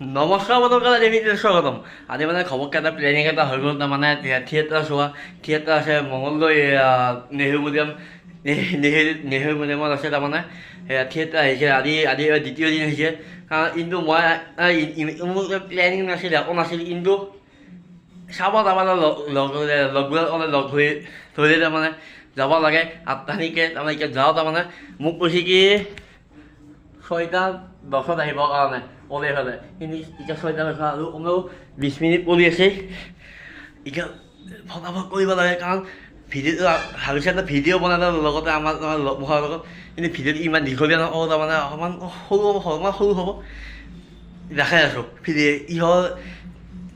নমস্কাৰ বন্ধুসকল, আজি ভিডিঅ'ত স্বাগতম। আজি মানে ঘপককৈ এটা প্লেনিং এটা হৈ গ'ল, তাৰমানে থিয়েটাৰ চোৱা। থিয়েটাৰ আছে মঙলদৈ নেহৰু মিউজিয়াম, নেহৰু মিউজিয়ামত আছে। তাৰমানে থিয়েটাৰ আহিছে আজি, আজি দ্বিতীয় দিন হৈছে। কাৰণ কিন্তু মই মোৰ প্লেনিং নাছিল, একো নাছিল, কিন্তু চাব তাৰমানে লগবিলাক লগ ধৰি ধৰিলে তাৰমানে যাব লাগে আঠটানিকে। তাৰমানে এতিয়া যাওঁ, তাৰমানে মোক কৈছে কি 6টা 10ত আহিবৰ কাৰণে ওলাই পেলাই, কিন্তু এতিয়া 6টা 10 আৰু কমেও 20 মিনিট পৰি আছে। এতিয়া ফটাফট কৰিব লাগে, কাৰণ ভিডিঅ'টো ভাবিছে এটা ভিডিঅ' বনালে লগতে আমাৰ লগ মুখৰ লগত, কিন্তু ভিডিঅ'টো ইমান দীঘলীয়া নকৰোঁ, তাৰমানে অকণমান সৰু হ'ব, অকণমান সৰু হ'ব। দেখাই আছোঁ ভিডিঅ' ইহঁৰ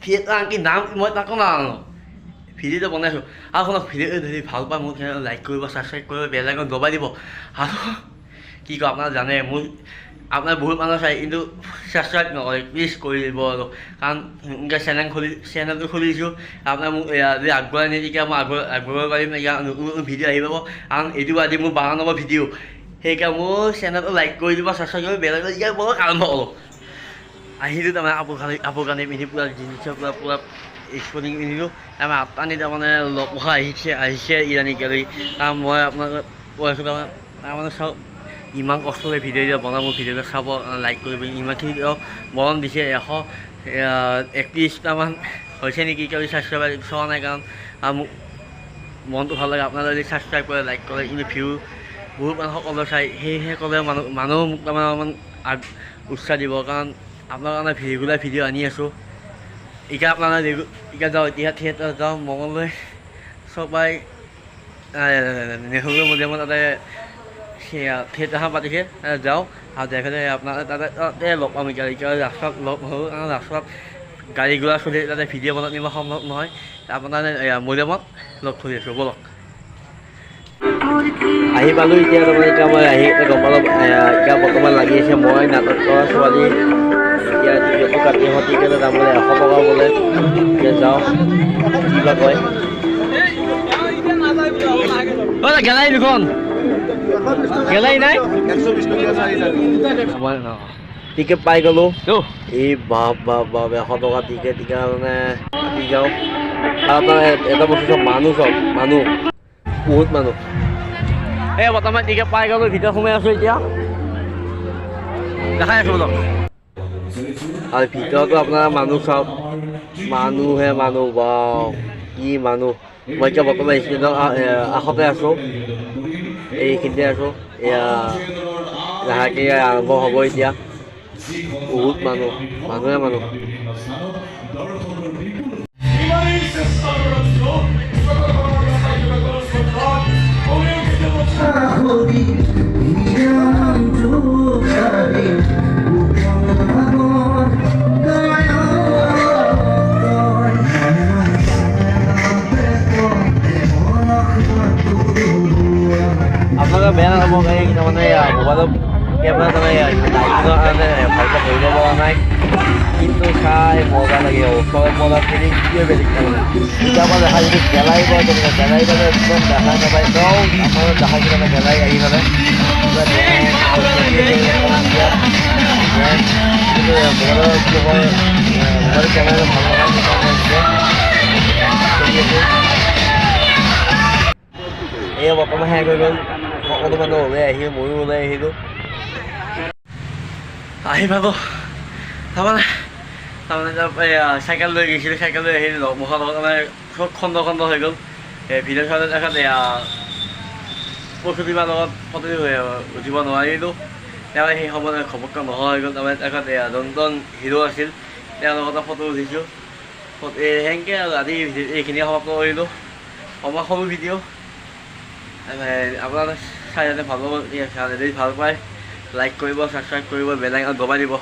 থিয়েটাৰ, আনকি নাম মই তাকো নাজানো। ভিডিঅ'টো বনাইছোঁ আৰু শুনক, ভিডিঅ'টো যদি ভাল পায় মোক লাইক কৰিব, ছাবস্ক্ৰাইব কৰিব, বেল আইকন দবাই দিব। আৰু কি কয় আপোনাৰ জানে, মোৰ আপোনাৰ বহুত মানুহ চাই কিন্তু ছাবস্ক্ৰাইব নকৰে, প্লিজ কৰি দিব আৰু, কাৰণ এনেকৈ চেনেলটো খুলিছোঁ। আপোনাৰ মোক যদি আগবঢ়াই নিয়ে তেতিয়া মই আগবঢ়াব পাৰিম, এতিয়া নতুন নতুন ভিডিঅ' আহি পাব। কাৰণ এইটো আজি মোৰ 12 নম্বৰ ভিডিঅ', সেইকাৰণে মোৰ চেনেলটো লাইক কৰি দিব, ছাবস্ক্ৰাইব কৰিব, বেল আইকন। এতিয়া বলক আৰম্ভ কৰোঁ। আহিলোঁ, তাৰমানে কাপোৰ কানি পিন্ধি পূৰা জিন্সৰ পূৰা স্পৰ্টিং পিন্ধিলোঁ। তাৰমানে আঠটানি তাৰমানে লগ মুখা আহিছে আহিছে ইৰাণীকালি। কাৰণ মই আপোনাক কৈ আছোঁ, তাৰমানে চাওক, ইমান কষ্টৰে ভিডিঅ' এতিয়া বনাম, মোৰ ভিডিঅ'টো চাব, লাইক কৰিব। ইমানখিনি মৰম দিছে, 131টামান হৈছে নেকি এতিয়ালৈ ছাবস্ক্ৰাইবাৰ চোৱা নাই, কাৰণ মোক মনটো ভাল লাগে আপোনালোকে যদি ছাবস্ক্ৰাইব কৰে, লাইক কৰে, কিন্তু ভিউ বহুত মানুহ সকলোৱে চায়, সেইসকলে মানুহ মোক তাৰমানে অলপমান উৎসাহ দিব, কাৰণ আপোনাৰ কাৰণে ৰেগুলাৰ ভিডিঅ' আনি আছোঁ। এতিয়া আপোনালোকে এতিয়া যাওঁ, এতিয়া থিয়েটাৰ যাওঁ, মঙলদৈ চপাই নেহৰু মিউজিয়ামত তাতে থিয়েটাৰখন পাতিছে, যাওঁ আৰু যাই পেলাই আপোনাৰ তাতে লগ পাম। এতিয়া ৰাস্তাত লগ নহ'ল, কাৰণ ৰাস্তাত গাড়ী ঘোঁৰা চলি তাতে ভিডিঅ' বনাত ইমান সম্ভৱ নহয়। আপোনাৰ মিউজিয়ামত লগ ধৰি আছোঁ, ব'লক। আহি পালোঁ এতিয়া, তাৰমানে এতিয়া মই আহি গম পালোঁ, এতিয়া বৰ্তমান লাগি আছে মই নাটক কৰা ছোৱালী। এতিয়া টিকেটটো কাটি আহোঁ, টিকেটৰ দাম বোলে 100 টকা বোলে। এতিয়া যাওঁ, কি বা কয়। গেলাই দুখন গেলাই নাই, টিকেট পাই গ'লোঁ। এই বাপ বাপ বাপ, 100 টকা টিকেট। টিকেট মানে কাটি যাওঁ। আৰু আপোনাৰ এটা বস্তু চব মানুহ, চব মানুহ, বহুত মানুহ। এই বৰ্তমান টিকেট পাই গ'লোঁ, ভিতৰত সোমাই আছোঁ, এতিয়া দেখাই আছোঁ বোলক। আৰু ভিতৰতো আপোনাৰ মানুহ চাওক, মানুহহে মানুহ, বাও কি মানুহ। মই এতিয়া বৰ্তমান ষ্টেণ্ডৰ কাষতে আছোঁ, এইখিনিতে আছোঁ। এয়া লাহেকৈ আৰম্ভ হ'ব এতিয়া। বহুত মানুহ, মানুহে মানুহ। আপোনালোকে বেয়া নাপাব, এই তাৰমানে মোবাইলত কেমেৰা তাৰমানে লাইটিঙৰ কাৰণে ভালকৈ ধৰিব পৰা নাই, কিন্তু চাই মজা লাগে। ওচৰৰ পৰা ফিলিংটোৱে বেলেগ। তাৰমানে এতিয়া পৰা দেখা যিটো গেলাৰী কয়, তেনেকৈ গেলাৰী মানে একদম দেখা নাপায়। একদম আপোনাৰ দেখা মানে গেলাৰী আহি পেলাই কিন্তু মোবাইলৰ কি কয়, মোবাইল কেমেৰা ভাল নহয়, সেইকাৰণে চলি আছে। এই বৰ্তমান শেষ হৈ গ'ল, সকলো মানুহ ওলাই আহিল, ময়ো ওলাই আহিলোঁ। আহি পালোঁ, তাৰমানে চাইকেল লৈ গৈছিলোঁ, চাইকেল লৈ আহিলোঁ মুখৰ লগত, মানে চব খণ্ড খণ্ড হৈ গ'ল। এই ভিডিঅ' চালে তাৰপিছত এয়া প্ৰসূতিমাৰ লগত ফটো উঠিব নোৱাৰিলোঁ। তেওঁ সেই সময়ত ঘপককৈ নোহোৱা হৈ গ'ল। তাৰমানে তাৰপিছত এয়া যোনজন হিৰ' আছিল তেওঁৰ লগতে ফটো উঠিছোঁ সেনেকৈ। আৰু আজি এইখিনিয়ে সমাপ্ত কৰিলোঁ, অকণমান সৰু ভিডিঅ'। আপোনালোকে চাই যাতে ভাল পাব, যদি ভাল পায় লাইক কৰিব, ছাবস্ক্ৰাইব কৰিব, বেল আইকন দবাই দিব।